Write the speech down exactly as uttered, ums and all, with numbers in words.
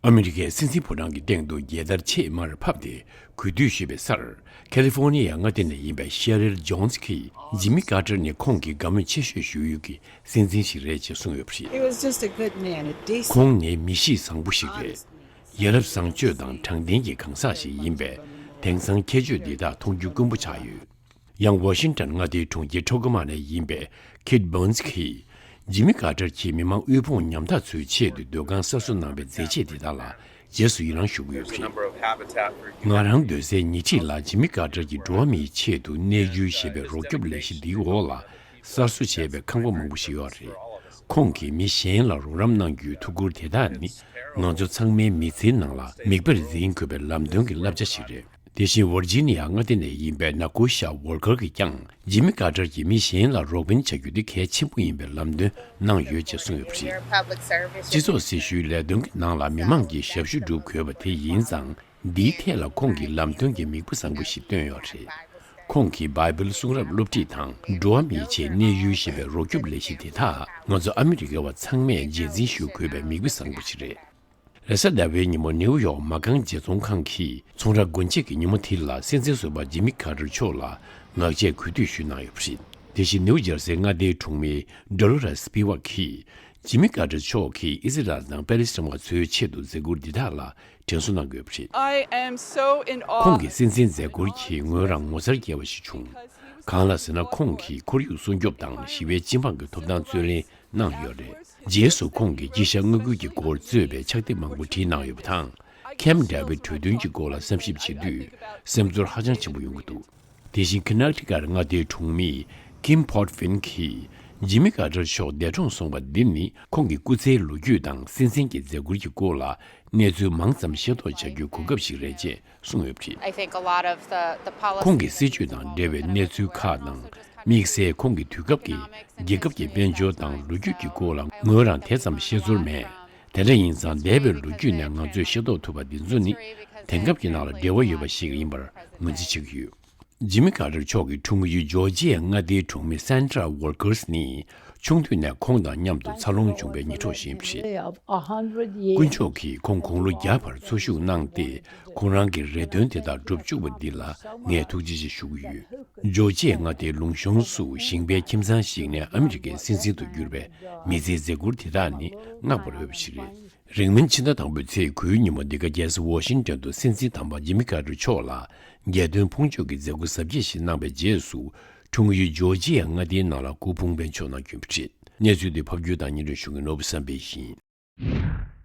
ཨ་མི་རི་ཀའི་སྲིད་འཛིན་ཕོ་བྲང་གི་སྟེང་དུ་རྒྱལ་དར་ཆེས་མར་ཕབ་སྟེ་གུས་འདུད་ཞུས་པའི་སར། ཁ་ལི་ཧྥོ་ནི་ཡ་མངའ་སྡེ་ནས་ཡིན་པའི་ཤེ་རིལ་ཇོན་སི་གིས་ཇི་མི་ཀར་ཏར་ནི་ཁོང་གི་དགའ་མོས་ཆེ་ཤོས་ཞུ་ཡུལ་གྱི་སྲིད་འཛིན་ཞིག་རེད་ཅེས་གསུངས་ཡོད་པ་རེད། He was just a good man, a decent ཁོང་ནི་མི་གཤིས་བཟང་པོ་ཞིག་རེད། ཡ་རབས་བཟང་སྤྱོད་དང་དྲང་བདེན་གྱི་གང་ཟག་ཞིག་ཡིན་པས། དེང་སང་ཁྱད་ཆོས་འདི་དག་མཐོང་རྒྱུ་དཀོན་པོ་ཆགས་ཡོད། ཡང་ཝ་ཤིང་ཏོན་མངའ་སྡེའི་གྲོང་ཁྱེར་ཁྲོ་ཀ་མ་ནས་ཡིན་པའི་ཁིད་བོན་སི་གིས། ཇི་མི་ཀར་ཏར་གྱིས་མི་མང་དབུལ་ཕོངས་ཉམ་ཐག་ཚོའི་ཆེད་དུ་སྡོད་ཁང་གསར་བཟོ་གནང་བའི་མཛད་རྗེས་འདི་དག་ལ་རྗེས་སུ་ཡི་རང་ཞུ་གི་ཡོད་པ་རེད། ང་རང་སྡོད་སའི་ཉེ་འཁྲིས་ལ་ཇི་མི་ཀར་ཏར་གྱིས་འགྲོ་བ་མིའི་ཆེད་དུ་གནས་འགྱུར་ཞེས་པའི་རོགས་སྐྱོབ་ལས་གཞི་འདིའི་འོག་ལ་གསར་བཟོ་བྱས་པའི་ཁང་པ་མང་པོ་ཞིག་ཡོད་རེད། ཁོང་གིས་མི་གཞན་ལ་རོགས་རམ་གནང་རྒྱུའི་ཐུགས་ཁུར་དེ་དག་ནི་ང་ཚོ་ཚང་མའི་མི་ཚེའི་ནང་ལ་མིག་དཔེར་འཛིན་དགོས་པའི་ལམ་སྟོན་གྱི་བསླབ་བྱ་ཞིག་རེད། དེ་བཞིན་ཝར་ཇི་ནི་ཡ་མངའ་སྡེ་ནས་ཡིན་པའི་ན་ཀོ་ཤ་ཝོལ་ཀར་གྱིས་ཀྱང་ཇི་མི་ཀར་ཏར་གྱིས་མི་གཞན་ལ་རོགས་ཕན་བྱ་རྒྱུ་དེ་གལ་ཆེན་པོ་ཡིན་པའི་ལམ་སྟོན་གནང་ཡོད་ཅེས་གསུངས་ཡོད་པ་རེད། སྤྱི་ཚོགས་སྲི་ཞུའི་ལས་དོན་གྱི་ནང་ལ་མི་མང་གིས་ཞབས་ཞུ་སྒྲུབ་དགོས་པ་དེ་ཡིན་ཙང་། འདིའི་ཐད་ལ་ཁོང་གིས་ལམ་སྟོན་གྱི་མིག་དཔེ་བཟང་པོ་ཞིག་བཏོན་ཡོད་རེད། ཁོང་གིས་བྷའི་བལ་གསུང་རབ་སློབ་ཁྲིད་དང་འགྲོ་བ་མིའི་ཆེད་གནས་ཡུལ་ཞེས་པའི་རོགས་སྐྱོབ་ལས་གཞི་དེ་དག་ང་ཚོ་ཨ་མི་རི་ཀ་བ་ཚང་མས་རྗེས་འཛིན་ཞུ་དགོས་པའི་མིག་དཔེ་བཟང་པོ་ཞིག་རེད། རེས་གཟའ་ཟླ་བའི་ཉིན་མོ་ནེའུ་ཡོག་མ་རྐང་བརྗེ་ཚོང་ཁང་གི་ཚོང་ར་སྒོ་འབྱེད་ཀྱི་ཉིན་མོ་དེ་ལ་སྲིད་འཛིན་ཟུར་པ་ཇི་མི་ཀར་ཏར་མཆོག་ལ་ངག་བཅད་གུས་འདུད་ཞུས་གནང་ཡོད་པ་རེད། དེ་བཞིན་ནེའུ་ཇར་སི་མངའ་སྡེའི་གྲོང་མི་ཌོ་ལོ་རེས་སྤི་ཝག་གིས་ཇི་མི་ཀར་ཏར་མཆོག་གིས་ཨི་སི་རལ་དང་པེ་ལི་སི་ཐན་བ་ཚོའི་ཆེད་དུ་མཛད་ཁུར་འདི་དག་ལ་དྲན་གསོ་གནང་དགོས་པ་རེད། I am so in awe. ཁོང་གི་སྲིད་འཛིན་མཛད་ཁུར་གྱིས་ངོས་རང་ངོ་མཚར་སྐྱེ་བ་ཞིག་བྱུང་། གང་ལ་ཟེར་ན་ཁོང་གིས་ཁོར་ཡུག་སྲུང་སྐྱོབ་དང་ཞི་བའི་སྤྱི་འབངས་ཀྱི་ཐོབ་ཐང་རྩོད་ལེན་གནང་ཡོད་རེད། རྗེས་སུ་ཁོང་གིས་དཀྱིལ་ཤར་མངའ་ཁུལ་གྱི་སྐོར་གཙོས་པའི་ཕྱག་དེབ་མང་པོ་བྲིས་གནང་ཡོད་པ་དང་། ཁེམ་ཌེ་བིད་གྲོས་མཐུན་གྱི་སྐོར་ལ་བསམ་ཞིབ་བྱེད་དུས་སེམས་ཚོར་ཧ་ཅང་ཆེན་པོ་ཡོང་གི་འདུག་དེ་བཞིན་ཁི་ནེག་ཊི་ཀཊ་མངའ་སྡེའི་གྲོང་མི་ཀིམ་ཕོར་ཌི་ཕིན་གྱིས་ཇི་མི་ཀར་ཏར་མཆོག་འདས་གྲོངས་སོང་བ་འདི་ནི་ཁོང་གི་སྐུ་ཚེའི་ལོ་རྒྱུས་དང་སྲིད་འཛིན་གྱི་མཛད་ཁུར་གྱི་སྐོར་ལ་གནས་ཚུལ་མང་ཙམ་ཤེས་རྟོགས་བྱ་རྒྱུའི་གོ་སྐབས་ཤིག་རེད་ཅེས་གསུངས་ཡོད་པ་རེད། I think a lot of the, the policies ཁོང་གི་སྲིད་ཇུས་དང་འབྲེལ་བའི་གནས་ཚུལ་ཁག་དང་དམིགས་བསལ་ཁོང་གི་དུས་སྐབས་ཀྱི་རྒྱལ་ཁབ་ཀྱི་དཔལ་འབྱོར་དང་ལོ་རྒྱུས་ཀྱི་སྐོར་ལ་ངོས་རང་དེ་ཙམ་ཤེས་ཚོར་མེད། དེ་འདྲ་ཡིན་ཙང་འདས་པའི་ལོ་རྒྱུས་ནས་ང་ཚོས་ཤེས་རྟོགས་ཐུབ་པ་འདི་ཚོ་ནི་དེང་སྐབས་ཀྱི་ནང་ལ་འབྲེལ་བ་ཡོད་པ་ཞིག་ཡིན་པར་ངོས་འཛིན་བྱེད་ཀྱི་ཡོད། ཇི་མི་ཀར་ཏར་མཆོག་གི་འཁྲུངས་ཡུལ་ཇོར་ཇི་ཡ་མངའ་སྡེའི་གྲོང་མི་སན་ཌྲ་ཝོལ་ཀར་སི་ནི་ཆུང་དུས་ནས་ཁོང་དང་མཉམ་དུ་འཚར་ལོངས་བྱུང་བའི་ཉེ་གྲོགས་ཤིག་ཡིན་པ་རེད། དཀོན་མཆོག་གིས་ཁོང་དགུང་ལོ་བརྒྱ་བར་འཚོ་བཞུགས་གནང་སྟེ་ཁོང་རང་གི་རེ་འདུན་དེ་དག་འགྲུབ་བཅུག་པ་འདི་ལ་ངས་ཐུགས་རྗེ་ཆེ་ཞུ་གི་ཡོད། ཇོར་ཇི་ཡ་མངའ་སྡེའི་ལུང་གཤོང་སུ་ཞིང་པའི་ཁྱིམ་ཚང་ཞིག་ནས་ཨ་མི་རི་ཀའི་སྲིད་འཛིན་དུ་གྱུར་བའི་མི་ཚེའི་མཛད་ཁུར་དེ་དག་ནི་བསྔགས་པར་འོས་པ་ཞིག་རེད། རིང་མིན་ཕྱི་ཟླ་དང་པོའི་ཚེས་དགུའི་ཉིན་མོ་འདི་ག་རྒྱལ་ས་ཝ་ཤིང་ཏོན་དུ་སྲིད་འཛིན་དམ་པ་ཇི་མི་ཀར་ཏར་མཆོག་ལ་རྒྱལ་དོན་ཕུང་མཆོད་ཀྱི་མཛད་སྒོ་གཟབ་རྒྱས་ཤིག་གནང་བའི་རྗེས་སུ་འཁྲུངས་ཡུལ་ཇོར་ཇི་ཡ་མངའ་སྡེའི་ནང་ལ་སྐུ་ཕུང་སྤེལ་ཆོག་གནང་རྒྱུ་ཡིན་པ་རེད། གནས་ཚུལ་འདི་ཕབ་སྒྱུར་དང་སྙན་སྒྲོན་ཞུ་མཁན་ནོར་བུ་བསམ་འཕེལ་ཡིན།